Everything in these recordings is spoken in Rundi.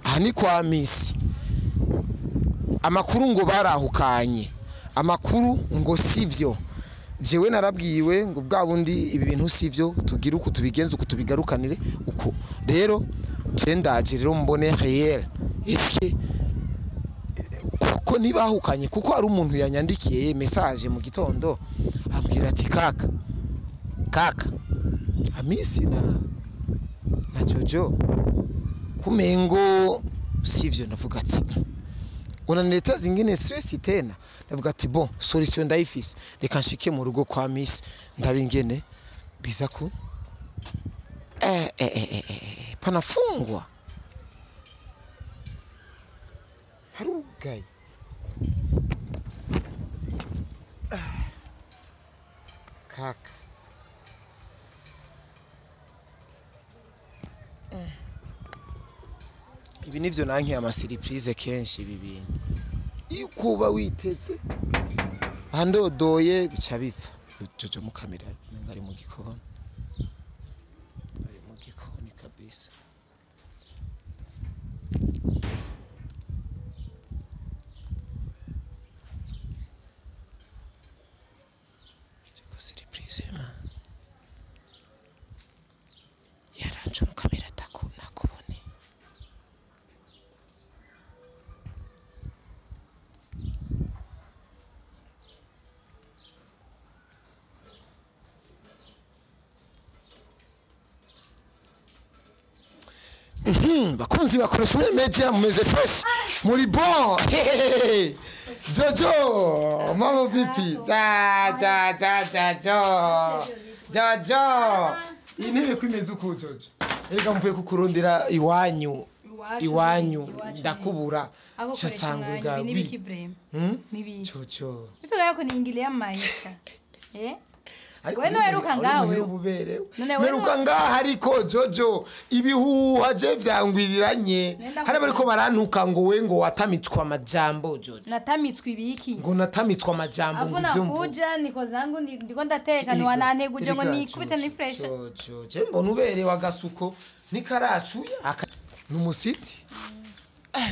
Aha ni kwa Misi. Amakuru ngo barahukanye, amakuru ngo sivyo. Jewe narabwiwe ngo bwa bundi ibi bintu sivyo, tugira uko tubigenza, uko tubigarukanire uko. Rero je ndaje rero mbone réel, eske kuko ntibahukanye? Kuko hari umuntu yanyandikiye message mu gitondo ambwira ati kaka kaka, Amisi na Jojo kumengo sivyo. Ndavuga ati unaniletea zingine stress tena. Ndavuga ati bon, solution ndayifise, reka nshike mu rugo kwa Miss ndabingene biza ku panafungwa harugaye. Kaka ibi nivyo nanke ama surprise kenshi. Ibi bintu iyo kuba witeze andodoye bica bipfa. Jojo mu kamera ari mu gikoni, ari mu gikoni kabisa. Chiko surprise ma yaranje mu kamera nakubone. Bakunzi bakoresha muri media mumeze fresh muri bon. Jojo mama vipi? Ja ja ja ja jo Jojo, intebe kwimeza uko Jojo. Erega mvuye kukurondera iwanyu iwanyu ndakubura chasanga nibiki brem nibiki Jojo bitugaye ko niingilia maisha wewe weruka ngawe meruka ngaha. Ariko Jojo ibihuha je vyangwiriranye, hari bariko barantuka ngo we ngo watamitswa amajambo. Jojo natamitswa ibiki? Ngo natamitswa amajambo ngo vyumva kuja niko zangu ndiko ndateka ni wananteguje ngo nikubite ni fresh. Jojo je mbona uberewe agasuko nikaracuya numusiti.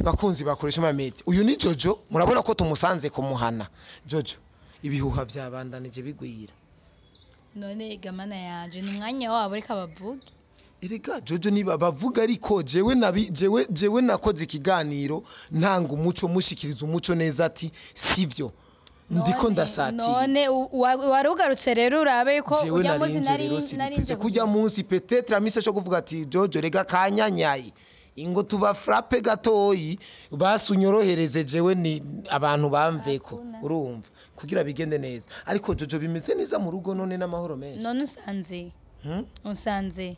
Bakunzi bakoresha amameti, uyu ni Jojo, murabona ko tumusanze kumuhana. Jojo ibihuha vyabandanije bigwira. None gamana yanje ni umwanya wabo reka bavuge. Erega Jojo niba bavuga, ariko jewe nabi jewe nakoze ikiganiro ntanga umuco, mushikiriza umuco neza ati sivyo ndiko ndasati. None warugarutse rero urabe ko ujya munsi nari kujya munsi peut-être Amisi cyo kuvuga ati Jojo rega kanyanyayi ingo tuba frappe gatoyi basunyorohereze jewe ni abantu bamveko urumva kugira bigende neza. Ariko Jojo bimeze neza mu rugo none n'amahoro menshi. None usanze usanze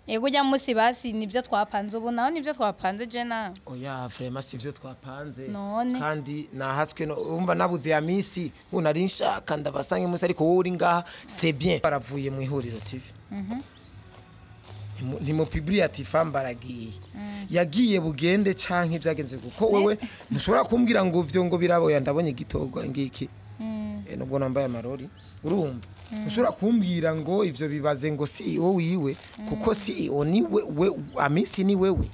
ego ujya munsi basi nivyo twapanze ubu naho nivyo twapanze je na oya vraiment sivyo twapanze. None kandi nahatswe no umva nabuze ya misi ngo nari nshaka ndabasange munsi, ariko wowe uri ngaha c'est bien. Baravuye mu ihuriro TV ntimupublie ati famba aragiye yagiye bugende canke vyagenze kuko wewe ntushobora kumbwira ngo ivyo ngo biraboya ndabonye igitogwa ngiki nubwo nambaye amarori urumva ntushobora kumbwira ngo ivyo bibaze ngo CEO wiwe kuko CEO ni we Amisi ni wewe.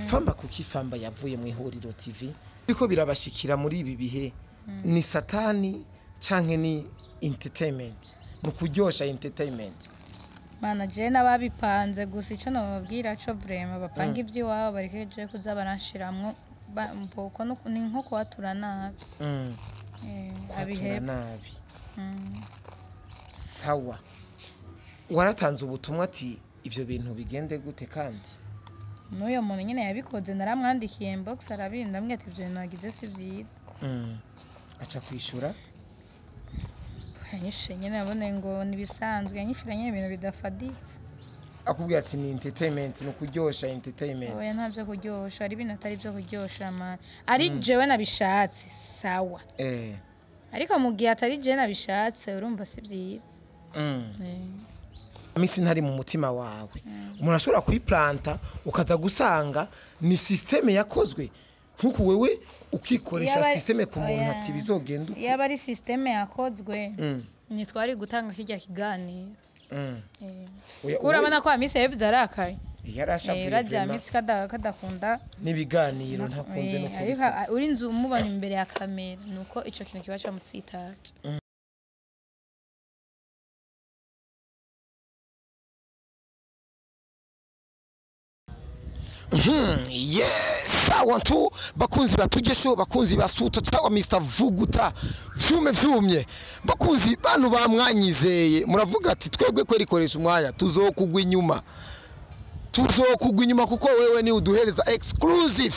Famba kuki famba yavuye mu ihuriro TV ariko birabashikira muri ibi bihe ni satani canke ni entertainment mu kuryosha entertainment. Mana je nababipanze gusa ico nababwira co vraiment bapanga iby'iwabo barekeje kuza baranshiramwo mboko ni nko kwatura nabi. Abihe nabi. Sawa waratanze ubutumwa ati ivyo bintu bigende gute kandi n'uyo muntu nyine yabikoze naramwandikiye inbox arabinda mbwe ati ivyo bintu nagize si vyiza. Aca kwishura yanyishe nyine abone ngo nibisanzwe yanyishura nyine ibintu bidafaditse. Akubwira ati ni entertainment no kuryosha entertainment. Oya ntavyo kuryosha, ari ibintu atari byo kuryosha man. Ari jewe nabishatse sawa. Ariko mu gihe atari jewe nabishatse urumva si byiza. Amisi ntari mu mutima wawe. Umuntu ashobora kuyiplanta ukaza gusanga ni systeme yakozwe nkuko wewe ukikoresha systeme ku muntu ati bizogenda uko. Yaba ari systeme yakozwe nitwari gutanga kijya kiganiro. Urabona ko Amisi yabize arakaye. Yarashavuye. Urazi Amisi kadakunda n'ibiganiro, ntakunze no ariko uri nzu umubona imbere ya kamera nuko ico kintu kiba camutsitaje. Yes, I want to bakunzi batugesho, bakunzi basuta cyangwa Mr Vuguta vyume vyumye, bakunzi bantu bamwanyizeye, muravuga ati twebwe kweri koresha umwanya tuzokugwa inyuma, tuzokugwa inyuma kuko wewe ni uduhereza exclusive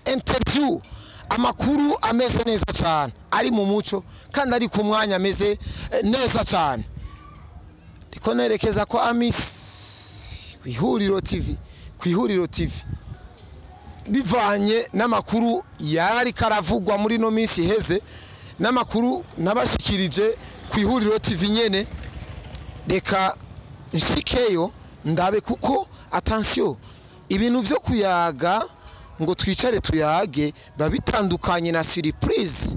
interview amakuru ameze neza cyane, ari mu muco kandi ari ku mwanya ameze neza cyane. Ndiko nerekeza ko Amisi kwihuriro TV, kwihuriro TV bivanye n'amakuru yari karavugwa muri no minsi iheze, n'amakuru nabashikirije kwihuriro TV nyene. Reka nshikeyo ndabe, kuko attention, ibintu vyo kuyaga ngo twicare tuyage babitandukanye na surprise.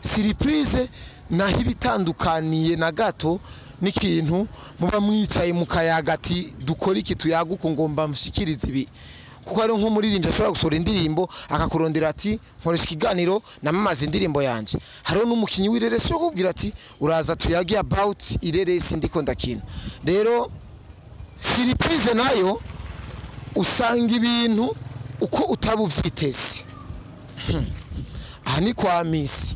Surprise naho ibitandukaniye na gato n'ikintu muba mwicaye mukayaga ati dukora iki tuyaguko ngomba mushikirize ibi, kuko ari nk'umuririmbyi ashobora gusohora indirimbo akakurondera ati nkoresha ikiganiro namamaza indirimbo yanje. Hariho n'umukinyi w'ireresi yo kubwira ati uraza tuyage about ireresi ndiko ndakina. Rero surprise nayo usanga ibintu uko utabuvyiteze. Aha ni kwa Amisi,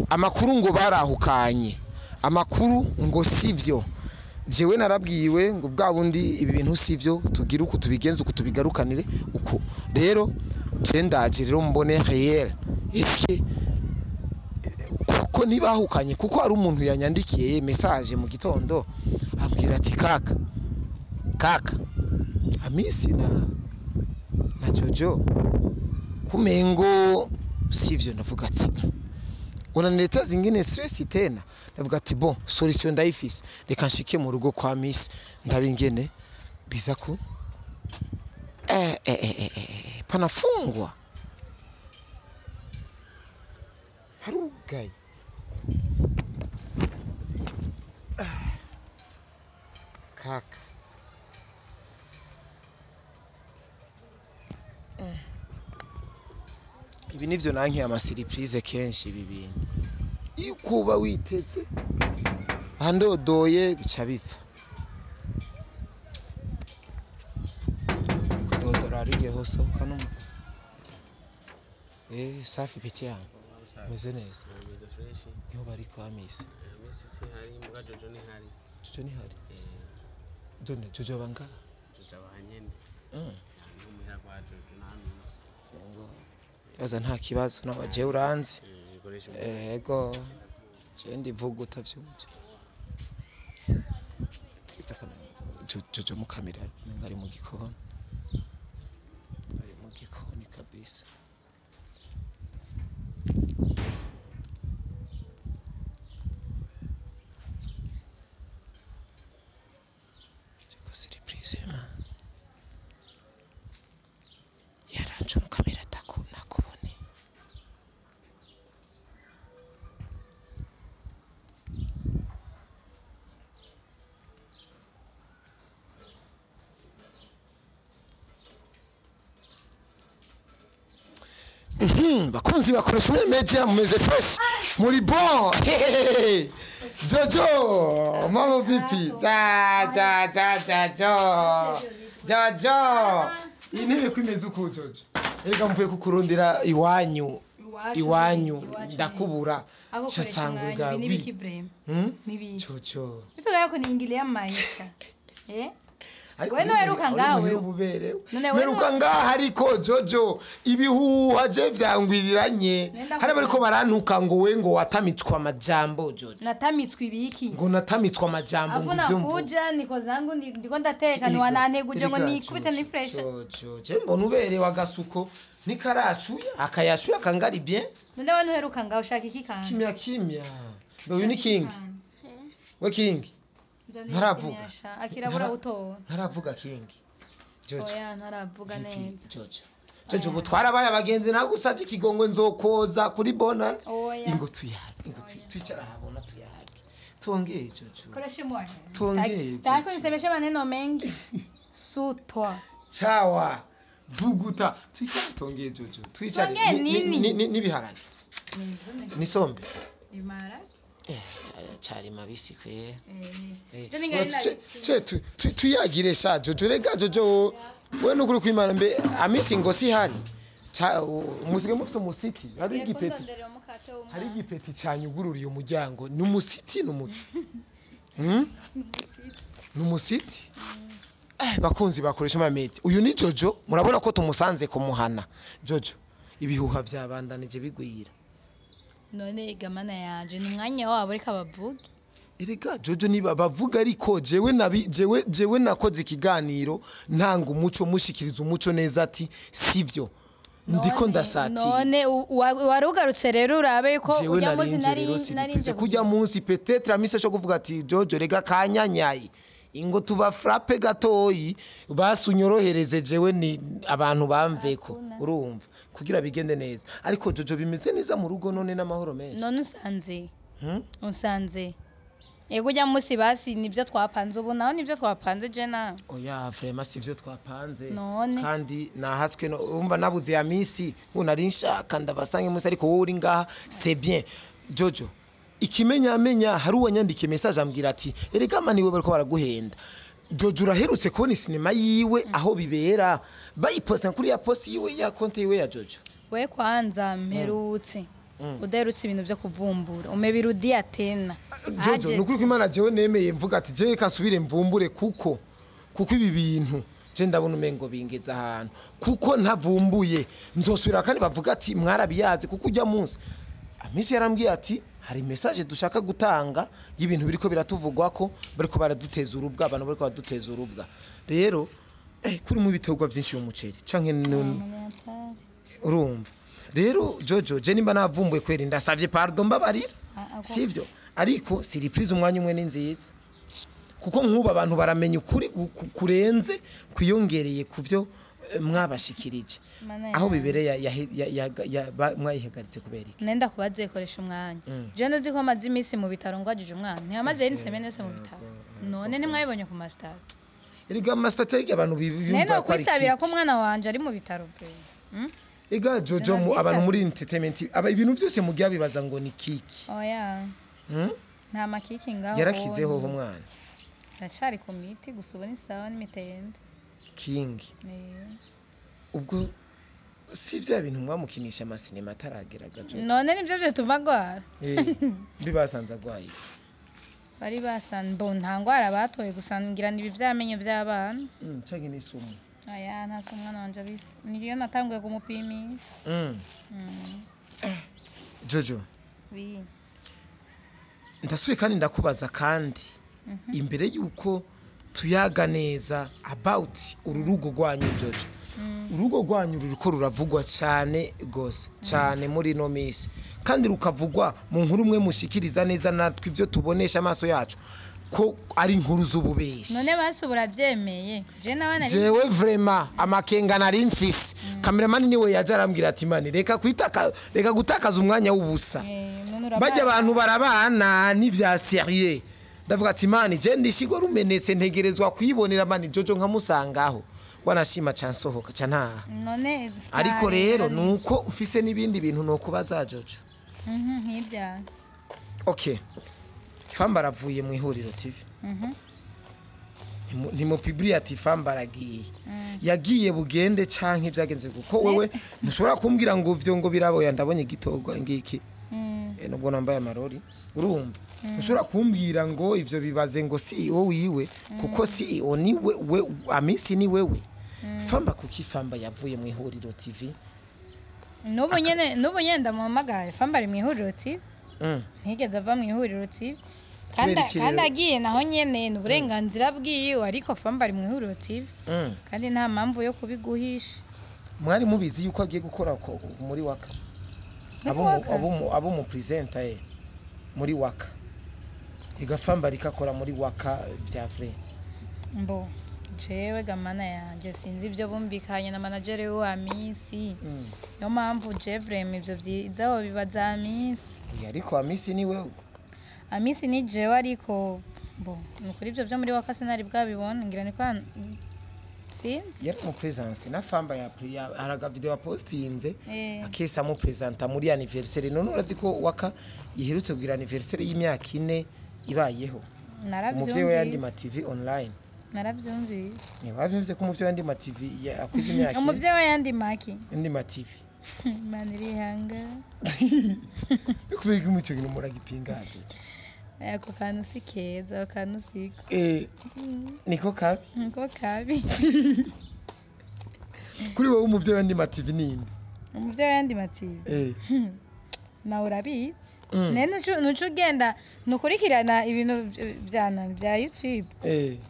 amakuru ngo barahukanye, amakuru ngo sivyo. Jewe narabwiwe ngo bwa bundi ibi bintu sivyo, tugira uko tubigenza uko tubigarukanire uko. Rero je ndaje rero mbone réel eske kuko ntibahukanye, kuko hari umuntu yanyandikiye message mu gitondo ambwira ati kaka kaka Amisi na Jojo kumengo sivyo. Ndavuga ati unanileta zingine stress tena. Ndavuga ati bon, solution ndayifise, reka nshike mu rugo kwa Miss ndabingene biza ku panafungwa harugaye. Kaka ibi nivyo nanke ama surprise kenshi ibi bintu iyo kuba witeze andodoye bica bipfa. Kudodora ari hose kano safi peti yangu meze neza. Niho bari kwa Amisi. Amisi si hari muga Jojo ni hari. Jojo ni hari. Jojo Jojo banga Jojo abanyene. Numuhira kwa Jojo na Amisi. Baza nta kibazo nawe je uranzi. Ego je ndivuga utavyumva. Jojo mu kamera ari mu gikoni. Ari mu gikoni kabisa. Cheko surprise ma. Yaraje mu kamera nakubone. Bakunzi bakoresha muri media mumeze fresh muri bon. Jojo mama vipi? Ja ja ja ja jo Jojo intebe kwimeza uko Jojo. Erega mvuye kukurondera iwanyu iwanyu ndakubura cyasanga nibiki brem nibiki Jojo bitugaye ko niingilia maisha Wewe nweruka ngawe meruka ngaha ariko Jojo ibihuha je vyangwiriranye hari bariko barantuka ngo we ngo watamitswa amajambo Jojo. Natamitswa ibiki? Ngo natamitswa amajambo ngo ivyo mvuga niko zangu ndiko ndateka ni wananteguje ngo nikubite ni fresh. Jojo je mbona uberewe agasuko nikaracuya akayacuya kangari bien. None we nweruka ngaho ushaka iki kandi? Kimya kimya. Uyu ni King. We King. Ntaravuga. Akirabura utowe. Ntaravuga King. Jojo. Oya ntaravuga neza. Jojo. Jojo ubu twarabaye abagenzi nagusabye ikigongwe nzokoza kuri bonane. Ingo tuyage, ingo twicara habona tuyage. Tuongee Jojo. Koresha mwana. Tuongee. Sitaki unisemeshe maneno mengi. Sutwa. Chawa. Vuguta. Twicare tuongee Jojo. Twicare. Tuongee nini? N'ibiharage. Nisombe. Imara. Cari mabisi kwe. Eh. Tuyagire sha Jojo, rega Jojo we nukuri kwimana mbe amisi ngo si hari. Musige mufite umusiti hari igipeti. Hari igipeti cyanyugururiye umuryango. Ni umusiti n'umuki. Ni umusiti. Bakunzi bakoresha amameti. Uyu ni Jojo, murabona ko tumusanze kumuhana. Jojo, ibihuha byabandanije bigwira. None gamana yanje ni umwanya wabo reka bavuge. Erega Jojo niba bavuga ariko jewe nabi jewe nakoze ikiganiro ntanga umuco mushikiriza umuco neza ati sivyo. Ndiko ndasati. None warugarutse rero urabe ko ujya munsi nari kujya munsi peut-être amise cyo kuvuga ati Jojo rega kanyanyayi. Ingo tuba frappe gatoyi basunyorohereze jewe ni abantu bamveko urumva kugira bigende neza. Ariko Jojo bimeze neza mu rugo none n'amahoro menshi. None usanze. Usanze. Yego ujya munsi basi nibyo twapanze ubu naho nibyo twapanze je na. Oya vraiment sivyo twapanze. None. Kandi nahatswe no umva nabuze ya misi ngo nari nshaka ndabasange munsi ariko wowe uri ngaha c'est bien. Jojo ikimenya amenya hari uwanyandikiye message ambwira ati erega mani we bariko baraguhenda. Jojo uraherutse kubona sinema yiwe aho bibera bayiposta kuri ya post yiwe ya konti yiwe ya Jojo. We kwanza mperutse udaherutse ibintu byo kuvumbura umebirudia tena. Jojo nukuri ko Imana jewe nemeye mvuga ati jewe kasubire mvumbure kuko ibi bintu je ndabona umengo bingeza ahantu kuko ntavumbuye nzosubira kandi bavuga ati mwarabiyazi kuko ujya munsi Amisi yarambwiye ati hari message dushaka gutanga y'ibintu biriko biratuvugwa ko bariko baraduteza urubwa abantu bariko baraduteza urubwa. Rero kuri mu bitorwa byinshi umuceri canke urumva. Rero Jojo je nimba navumbuye kweri ndasavye pardon mbabarira. Sivyo ariko surprise umwanya umwe ni nziza. Kuko nkuba abantu baramenya ukuri kurenze kwiyongereye kuvyo mwabashikirije. Aho bibereye mwayihagaritse kubera iki? Nenda kubaze koresha umwanya. Je nduzi ko amaze imisi mu bitaro ngwajije umwana. Ntiyamaze ni yose mu bitaro. None ntimwayibonye ku master. Erega master tege abantu biyumva ko ari. Nenda kwisabira ko umwana wanje ari mu bitaro pe. Ega Jojo mu abantu muri entertainment aba ibintu byose mugira bibaza ngo ni kiki. Oya. Nta makiki ngaho. Yarakizeho umwana. Ndacari ku miti gusa ubu ni sawa n'imitende. King. Ubwo si vya bintu mwamukinisha amasinema atarageraga Jojo. None nivyo byo tumagwara. Bibasanze agwaye. Bari basanze nta ngwara batoye gusa ngira ni ivyamenyo by'abana. Canke ni sumu. Aya nta sumu mwana wanje abise. Niyo natanguye kumupimisha. Jojo. Oui. Ndasuye kandi ndakubaza kandi imbere yuko tuyaga neza about uru rugo rwanyu Jojo. Urugo rwanyu ruriko ruravugwa cyane gose cyane muri no misi kandi rukavugwa mu nkuru umwe mushikiriza neza natwe ivyo tubonesha amaso yacu ko ari inkuru z'ububeshi. None basubura byemeye je nabana jewe vraiment amakenga nari mfise. Cameraman niwe yaje arambwira ati mani reka kwitaka reka gutakaza umwanya w'ubusa. Bajya abantu barabana n'ivya sérieux. Ndavuga ati mani je ndishigwa rumenetse ntegerezwa kwibonera mani Jojo nkamusangaho wanashima cansohoka ca ntaha. None ariko rero nuko mfise nibindi bintu nokubaza Jojo. Nk'ibya. Okay. Famba aravuye mu ihuriro TV. Ntimupublie ati Famba aragiye. Yagiye bugende canke vyagenze kuko wewe ntushobora kumbwira ngo ivyo ngo biraboya ndabonye igitogwa ngiki. Nubwo nambaye amarori urumva. Ntushobora kumbwira ngo ivyo bibaze ngo CEO wiwe kuko CEO ni we Amisi ni wewe. Famba kuki Famba yavuye mu ihuriro TV? Nubu nyene ndamuhamagara Famba ari mu ihuriro TV. Ntigeze ava mu ihuriro TV. Kandi agiye naho nyene ni uburenganzira bwiwe ariko Famba ari mu ihuriro TV. Kandi nta mpamvu yo kubiguhisha. Mwari mubizi yuko agiye gukora muri waka. Abo mu presenter muri waka. Igafamba rikakora muri waka vya vrai. Mbo jewe gamana yanje sinzi ibyo bumvikanye na manager wa Amisi. Niyo mpamvu je vraiment ivyo vyiza bibaza Amisi. Ariko Amisi ni wewe. Amisi ni jewe ariko bo nukuri ivyo vyo muri Waka sinari bwabibona ngira niko sinzi Yari mu presence na Famba ya haraga video postinze akesa mu presenta muri anniversaire. None urazi ko Waka iherutse kugira anniversaire y'imyaka 4 ibayeho. Umuvyeyi we yandi ma TV online. Naravyumvise. Ni wavyumvise ko umuvyeyi wandi ma TV akwije imyaka 4. Umuvyeyi we yandi maki? Yandi ma TV. Imana irihanga. Bikubega umuco gino muragipinga jeje. Ako kantu si keza, ako kantu siko. Niko kabi. Niko kabi. Kuri wowe umuvyeyi wandi ma TV ninde? Umuvyeyi wandi ma TV. Nawe urabizi. Nene nucu ugenda nukurikirana ibintu bya YouTube.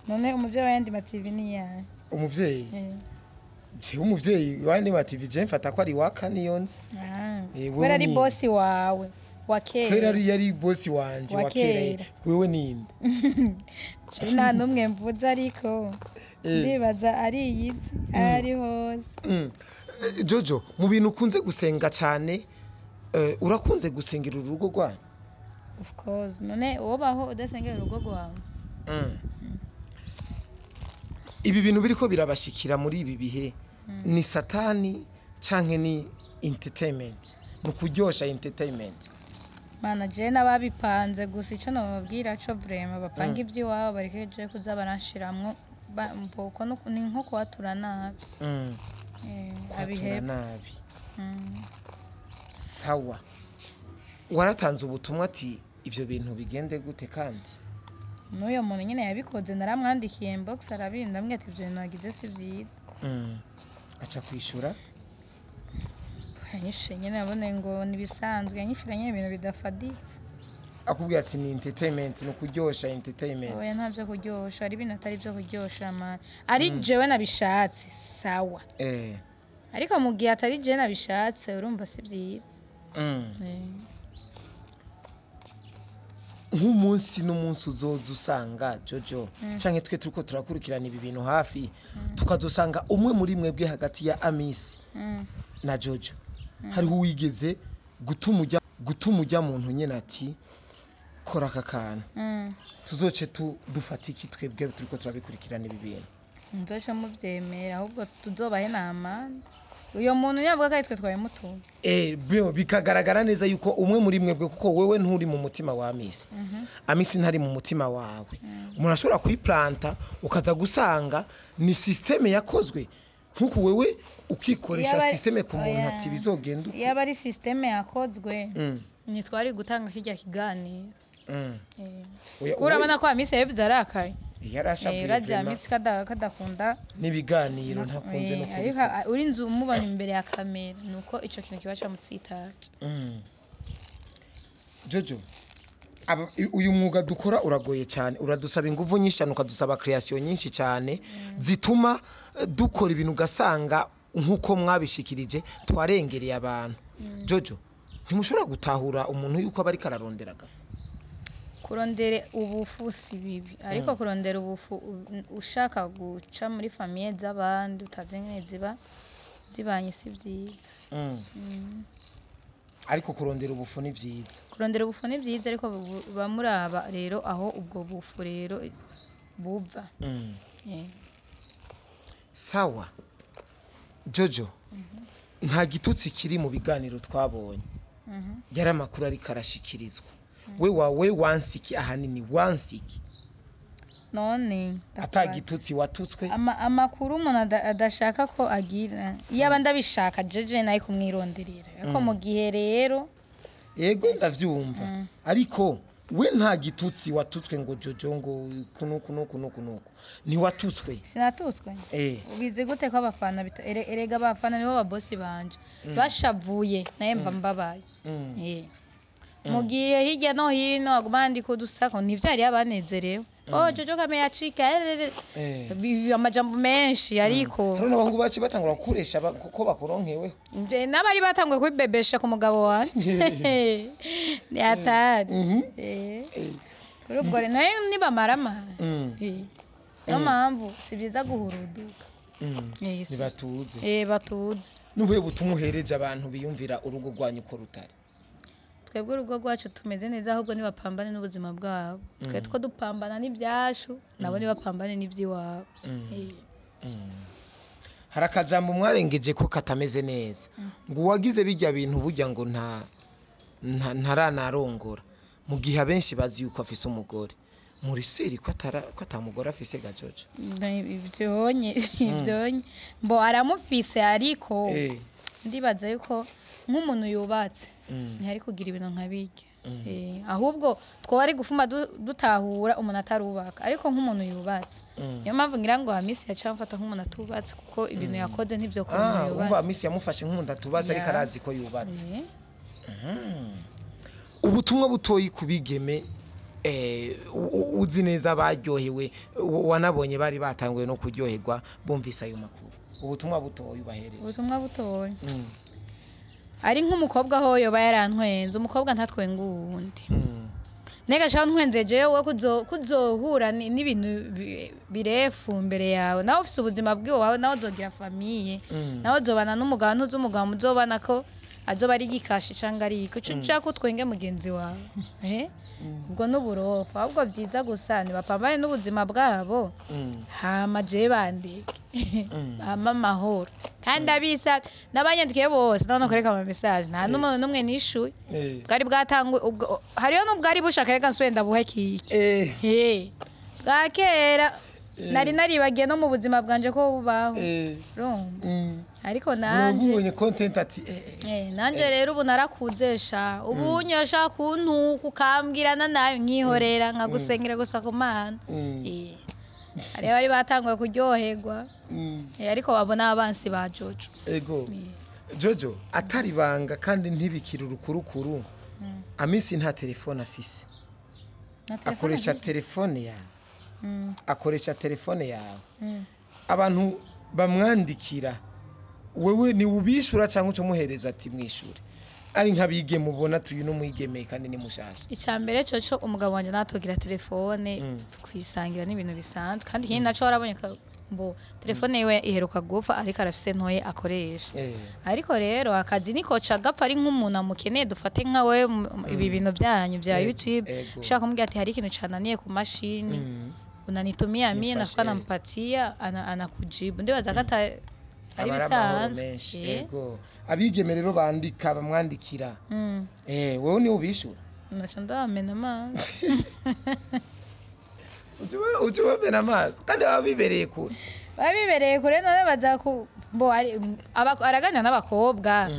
None umuvyeyi wandi ma TV ni yahe? Umuvyeyi? Je umuvyeyi wandi ma TV je mfata ko ari Waka niyo nzi. Kubera ari boss wawe. Wakera. Kubera yari boss wanje wakera. Wewe ninde? Nta numwe mvuze ariko ndibaza ari iyizi ari hose. Jojo mu bintu ukunze gusenga cyane urakunze gusengera urugo rwanyu? Of course. None wobaho udasengera urugo rwawe? Ibi bintu biriko birabashikira muri ibi bihe ni satani canke ni entertainment? Mu kuryosha entertainment. Mana je nababipanze gusa ico nobabwira co vraiment bapanga iby'iwabo bareke je kuza baranshiramwo mboko ni nko kwatura nabi. Abihe nabi. Sawa. Waratanze ubutumwa ati ivyo bintu bigende gute kandi? N'uyo muntu nyine yabikoze naramwandikiye inbox arabinda ndamwe ati ivyo bintu wagize si vyiza. Aca kwishura? Yanyishe nyine abone ngo nibisanzwe yanyishura nyine ibintu bidafaditse. Akubwira ati ni entertainment no kuryosha entertainment. Oya ntavyo kuryosha ari ibintu atari byo kuryosha man. Ari jewe nabishatse sawa. Ariko mu gihe atari jewe nabishatse urumva si vyiza. Nk'umunsi n'umunsi uzoza usanga Jojo canke twe turiko turakurikirana ibi bintu hafi tukazosanga umwe muri mwebwe hagati ya Amisi na Jojo hariho uwigeze gutuma ujya muntu nyene ati kora aka kantu tuzoce dufata iki twebwe turiko turabikurikirana ibi bintu nzoce muvyemera ahubwo tuzobahe nama uyo muntu nyavuga ko twe twabimutumye bikagaragara neza yuko umwe muri mwebwe kuko wewe nturi mu mutima wa Amisi. Amisi ntari mu mutima wawe. Umuntu ashobora kuyiplanta ukaza gusanga ni systeme yakozwe nkuko wewe ukikoresha systeme ku muntu ati bizogenda uko. Yaba ari systeme yakozwe nitwari gutanga kijya kiganiro. Kurabona ko Amisi yabivuze arakaye. Yarashavuye vraiment. Amisi kadakunda nibiganiro ntakunze no kubikora. Ariko uri nzu umubona imbere ya kamera nuko ico kintu kiba camutsitaje. Jojo uyu mwuga dukora uragoye cyane uradusaba ingufu nyinshi cyane ukadusaba creation nyinshi cyane zituma dukora ibintu ugasanga nkuko mwabishikirije twarengereye abantu. Jojo ntimushobora gutahura umuntu yuko aba ariko ararondera agafu. Kurondera ubufu si bibi ariko kurondera ubufu ushaka guca muri famille z'abandi utazi nyine ziba zibanye si byiza. Ariko kurondera ubufu ni byiza. Kurondera ubufu ni byiza ariko bamuraba rero aho ubwo bufu rero buva. Sawa. Jojo nta gitutsi kiri mu biganiro twabonye. Yari amakuru ariko arashikirizwa. We wawe wansiki ahanini wansiki none atagitutsi watutswe amakuru umuntu adashaka ko agira yaba ndabishaka jeje naye kumwironderera ariko mu gihe rero yego ndavyumva ariko we nta gitutsi watutswe ngo Jojo ngo kunuku nuku nuku nuku ni watutswe. Sinatutswe. Ubizi gute ko abafana erega abafana nibo babosi banje bashavuye naye mba mbabaye. Mu gihe hirya no hino aguma ndiko dusako ntivyari yabanezerewe. Oh Jojo kame yacika amajambo menshi ariko hari n'abahungu baci batangura gukoresha kuko bakoronkeweho. Nje nabari batanguye kubibebesha ku mugabo wanje. Ni atari. Kuri ubwo nayo nibamarama. Niyo mpamvu si byiza guhuruduka. Nibatuze. Batuze. Nubuye butumuhereje abantu biyumvira urugo rwanyu ko rutari. Twebwe urugo rwacu tumeze neza, ahubwo nibapambane n'ubuzima bwabo. Twe two dupambana n'ibyacu, nabo nibapambane n'iby'iwabo. Hari akajambo mwarengeje ko katameze neza, ngo uwagize bijya bintu burya ngo nta ntaranarongora, mu gihe abenshi bazi yuko afise umugore. Muri siri ko atamugore afise gajojo? Ivyonye ivyonye mbo aramufise, ariko ndibaza yuko nk'umuntu yubatse ntihari kugira ibintu nka birya. Ahubwo twoba ari gufuma dutahura umuntu atarubaka, ariko nk'umuntu yubatse. Niyo mpamvu ngira ngo Hamisi yaciye amfata nk'umuntu atubatse, kuko ibintu yakoze ntibyo ku muntu yubatse. Umva, Hamisi yamufashe nk'umuntu atubatse, ariko arazi ko yubatse. Ubutumwa butoyi kubigeme uzi neza baryohewe, wanabonye bari batanguye no kuryoherwa bumvise ayo makuru, ubutumwa butoyi ubahereza? Ubutumwa butoyi ari nk'umukobwa ho yoba yarantwenze, umukobwa ntatwenga uwundi. Nega sha ntwenze jewe kuzohura n'ibintu birefu imbere yawe, nawe ufise ubuzima bwiwe, nawe uzogira famille, nawe uzobana n'umugabo, ntuzi umugabo muzobana ko azoba ari gikashi canga ari iki, uca kutwenge mugenzi wawe. Ubwo n'uburofa, ahubwo byiza gusa nibapambane n'ubuzima bwabo, hama je bandike hama amahoro. Kandi abisa n'abanyandikiye bose none kureka ama message nta n'umwe nishuye, bwari bwatangwe ubwo hariyo n'ubwari bushaka reka nsubire ndabuhe kiki bwa kera nari naribagiye no mu buzima bwanje ko bubaho. Ariko nanje ubonye content ati nanje rero ubu narakuzesha, ubu nyosha kuntu kukambwirana nayo nkihorera nkagusengera gusa ku Mana. Hariyo bari batanguye kuryoherwa, ariko babona abansi ba Jojo. Ego Jojo atari banga kandi ntibikira urukurukuru. Amisi nta telefone afise, akoresha telefone yawe. Akoresha telefone yawe. Abantu bamwandikira wewe ni ubishura cyangwa ucumuhereza ati mwishure? Ari nk'abige mubona tuyu no mwigeme kandi ni mushasha. Icambere coco umugabo wanje natogira telefone kwisangira n'ibintu bisanzwe, kandi ikindi naco warabonye mbo telefone yiwe iheruka gupfa, ariko arafise ntoye akoresha. Ariko rero akazi niko cagapfa ari nk'umuntu amukeneye, dufate nka we ibi bintu byanyu bya YouTube, ushaka kumubwira ati hari ikintu cananiye ku mashini, unanitumia mie nafuka nampatia anakujibu, ndibaza kata ari bisanzwe. Yego abigeme rero bandika bamwandikira, wewe ni ubishura? Naco ndamena amazi. Ujuba amazi kandi babibereye kure, babibereye kure none baza ku bo araganira n'abakobwa,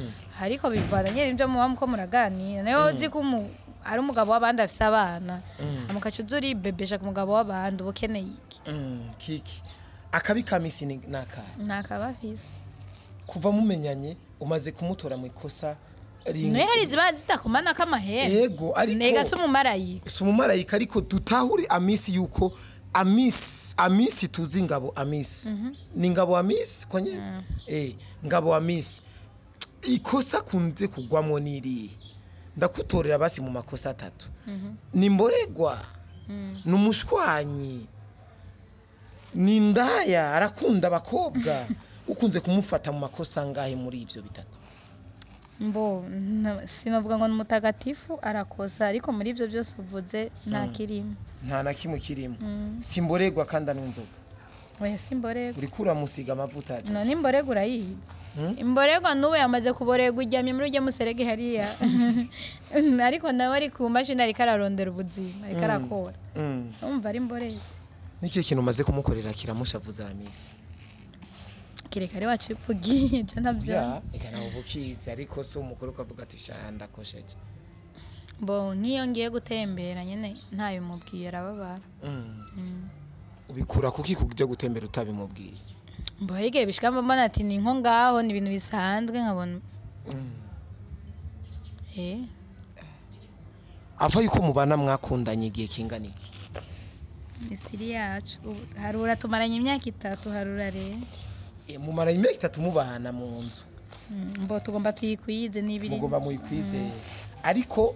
ariko bivana nyene ibyo muba muko muraganira. Nayo uzi ko ari umugabo w'abandi afise abana, amukaca uzuri bebesha ku mugabo w'abandi, ubukeneye iki? Kiki akabi kamisi naka nakabafise kuva mumenyanye umaze kumutora mu ikosa rimwe hari ziba zitakumana kamahera. Yego ariko nega si umumarayika, si umumarayika, ariko dutahuri Amisi yuko Amisi tuzi ngabo Amisi ni ngabo Amisi konye ngabo Amisi ikosa kunze kugwamwo niri ndakutorera basi mu makosa atatu. Ni mboregwa, numushwanyi, ni ndaya, arakunda abakobwa. Ukunze kumufata mu makosa ngahe muri ivyo bitatu? Mbo sinavuga ngo n'umutagatifu arakosa, ariko muri ivyo byose uvuze nta kirimo, nta na kimwe kirimo. Simboregwa kandi anywa inzoga. Oya simboregwa. Uriko uramusiga amavuta. None imboregwa urayizi? Imboregwa n'ubu yamaze kuboregwa, ijyamye muri ujya muserege hariya. Ariko nawe ari ku mashini ariko ararondera ubuzima, ariko arakora. Umva ari imboregwa. Niki kintu umaze kumukorera kiramushavuza Hamisi? Kireka ari wacu ipugiye je ntabyo. Ya, eka nawe ubukizi, ariko so umukuru ukavuga ati sha ndakosheje. Bo nkiyo ngiye gutembera nyene ntabimubwiye arababara. Ubikura kuki kujya gutembera utabimubwiye? Mbo hari igihe bishika mbona ati ni nko ngaho ni ibintu bisanzwe nkabona. Ava yuko mubana mwakundanye igihe kingana iki? Misiri yacu harura tumaranye imyaka 3 harura rero. Mumaranye imyaka 3 mubana mu nzu. Mbo tugomba tuyikwize n'ibiri. Mugomba muyikwize. Ariko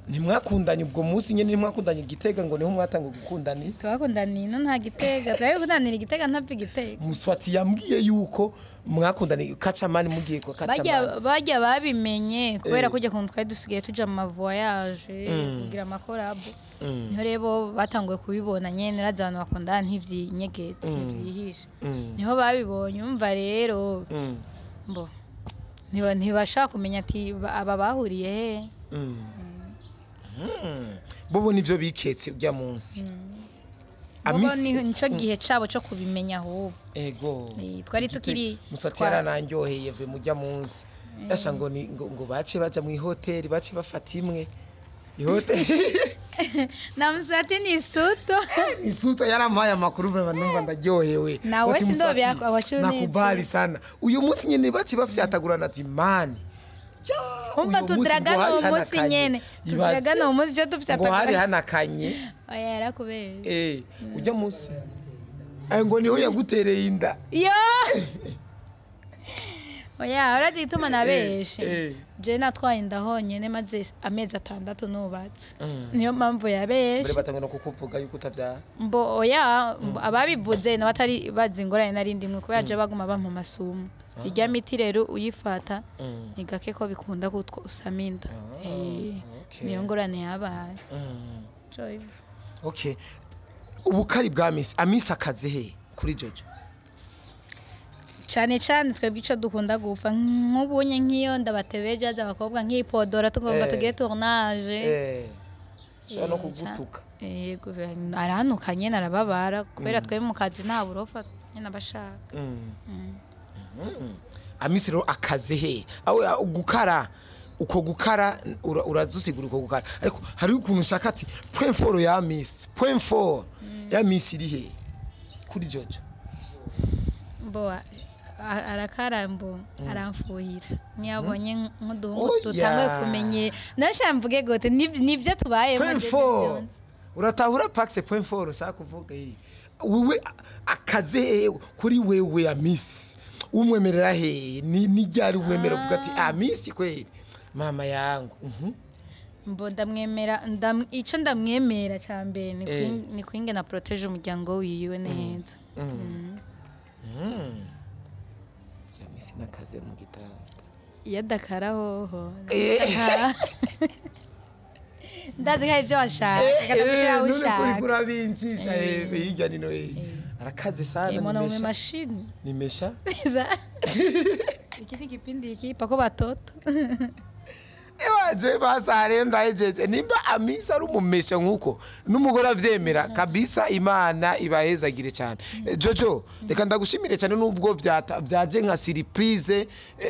Ntimwakundanye ubwo munsi nyene, ntimwakundanye Igitega ngo niho mwatanga gukundana? Twakundaniye ino, nta Gitega twari gukundanira. Igitega ntapfa Igitega. Muswati yambwiye yuko mwakundaniye Kacamani, mugiye kwa Kacamani. Bajya babimenye kubera kujya kuntu twari dusigaye tuja mu ma voyage, kugira ama collabo. Niho rero batanguye kubibona nyene. Urazi abantu bakundana ntivyinyegetse, ntivyihishe. Niho babibonye. Umva rero, mbo ntibashaka kumenya ati aba bahuriye he. Bobo nivyo biketse ujya munsi. Bobo nico gihe cabo co kubimenya ahubwo. Ego. Twari tukiri Muswati yarananyoheye ve mujya munsi. Yasha ngo ni ngo bace baja mu ihoteli, bace bafata imwe ihoteli. Na Muswati ni suto. Isuto yarampaye amakuru vraiment, numva ndaryohewe. Nawe Ati, sindo Muswati, wacunitse. nakubali sana. Uyu munsi nyene bace bafyatagurana ati man. Ya, Umva, uyu munsi ngo tudragana hari uwo munsi hanakanye. nyene. Ibaze, Tudragana uwo munsi ico ngo hari dufyatagurana. hanakanye. Oya, yarakubeshe. Ujya munsi. Ngo niho yagutereye inda. Yo, oya, urazi igituma nabeshe? Je natwaye inda honyene maze amezi 6 nubatse. Niyo mpamvu yabeshe. Mbere batangwa no kukuvuga yuko utavyara. Mbo oya, mbo ababivuze n'abatari bazi ingorane nari ndimwe, kubera je baguma bampa amasumu. Irya miti rero uyifata, ni gake ko bikunda kutwo usama inda. Niyo ngorane yabaye. Joy. Okay. Ubukari bwa Miss, Amisi akaze he kuri Jojo? Cyane cyane twebwe ico dukunda gupfa nk'ubunye, nk'iyo ndabatebeje aza abakobwa nk'ipodora tugomba tugire tournage. Shobora no kugutuka. Yego, aranuka nyene, arababara kubera twe mu kazi nta burofa nyene abashaka. Amisi rero akaze he? Aho gukara, uko gukara urazusigura uko gukara, ariko hariho ukuntu ushaka ati point fort ya Miss, point fort ya Miss iri he kuri Jojo? Mbo arakara, mbo aramfuhira niyo abonye nk'uduhungu Oya. dutanguye kumenye. Nasha mvuge gute? Nibyo tubayemo. Point je fort. ntibyonzi. Uratahura paxe point fort ushaka kuvuga iyi wewe akaze he kuri wewe ya Miss? Umwemerera he? Ni ryari umwemerera uvuga ati Miss kweli mama yangu? Mbo ndamwemera, ico ndamwemera ca mbere ni ni kwingena protège umuryango wiwe neza. Ya Miss nakaze mu gitanda. Iyo adakara hoho ndazi ko ari ibyo washaka. Reka ndagushira aho None kuri ushaka. Kurabincisha hirya nino arakaze sana. Mwanaume Nimesha mashini. Nimesha. Iki ni kipindi iki pako batoto. Ewaje basa rero ndahejeje. Nimba Amisi ari umumesha nkuko n'umugore avyemera kabisa, Imana ibahezagire cyane. Jojo, reka ndagushimire cyane nubwo vyaje nka surprise,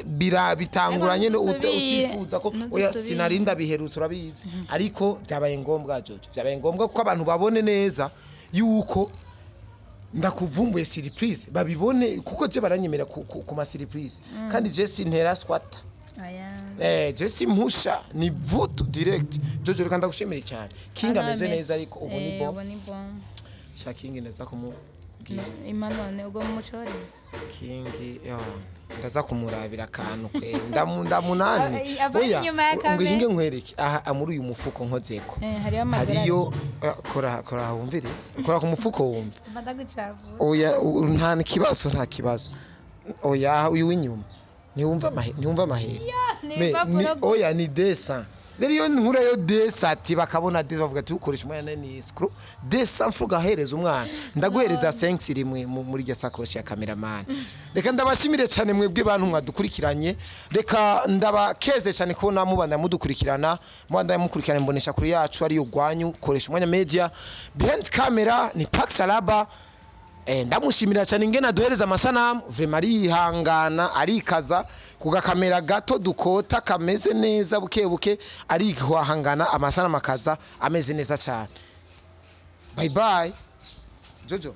bira bitanguranye Ariko utifuza ko oya. ntudusubire. Sinarinda biherutse, urabizi, ariko byabaye ngombwa Jojo, byabaye ngombwa kuko abantu babone neza yuko ndakuvumbuye surprise, babibone kuko je baranyemera ku ma surprise, kandi je sintera swata. Aya. Je simpusha, ni vutu direct. Jojo, reka ndagushimire cyane. King ameze neza ariko ubu ni bon. Ubu ni bon. Sha King neza kumubwira. Imanone ubwo mucori. King yo ndaza kumurabira akantu kwe ndamunani. Ava inyuma ya ngo kamera. hinge nkwereke aha muri uyu mufuko nkozeko. Hariyo amadorari. Hariyo kora kora wumvirize, kora ku mufuko wumve. Mba ndagucavura. Oya, nta kibazo, nta kibazo. Oya, uyu w'inyuma ntiwumva amahera. Ni ni ibipapuro. Oya, ni desa rero. Iyo nkurayo desa ati bakabona desa bavuga ati ukoresha umwana ni escroc. Desa mfuga ahereza umwana, ndaguhereza 5 rimwe muri iryo sakoshi ya cameraman. Reka ndabashimire cyane mwebwe bantu mwadukurikiranye. Reka ndabakeze cyane kubona mubanda mudukurikirana, mubanda mukurikirana imbonesha kuri yacu ariyo gwanyu koresha umwanya media. Behind camera ni Pax Alaba. Ndamushimira cyane ingene aduhereza amasanamu vraiment, arihangana, arikaza ku gakamera gato dukota kameze neza, buke buke arihangana, amasanamu akaza ameze neza cyane. Bye bye Jojo.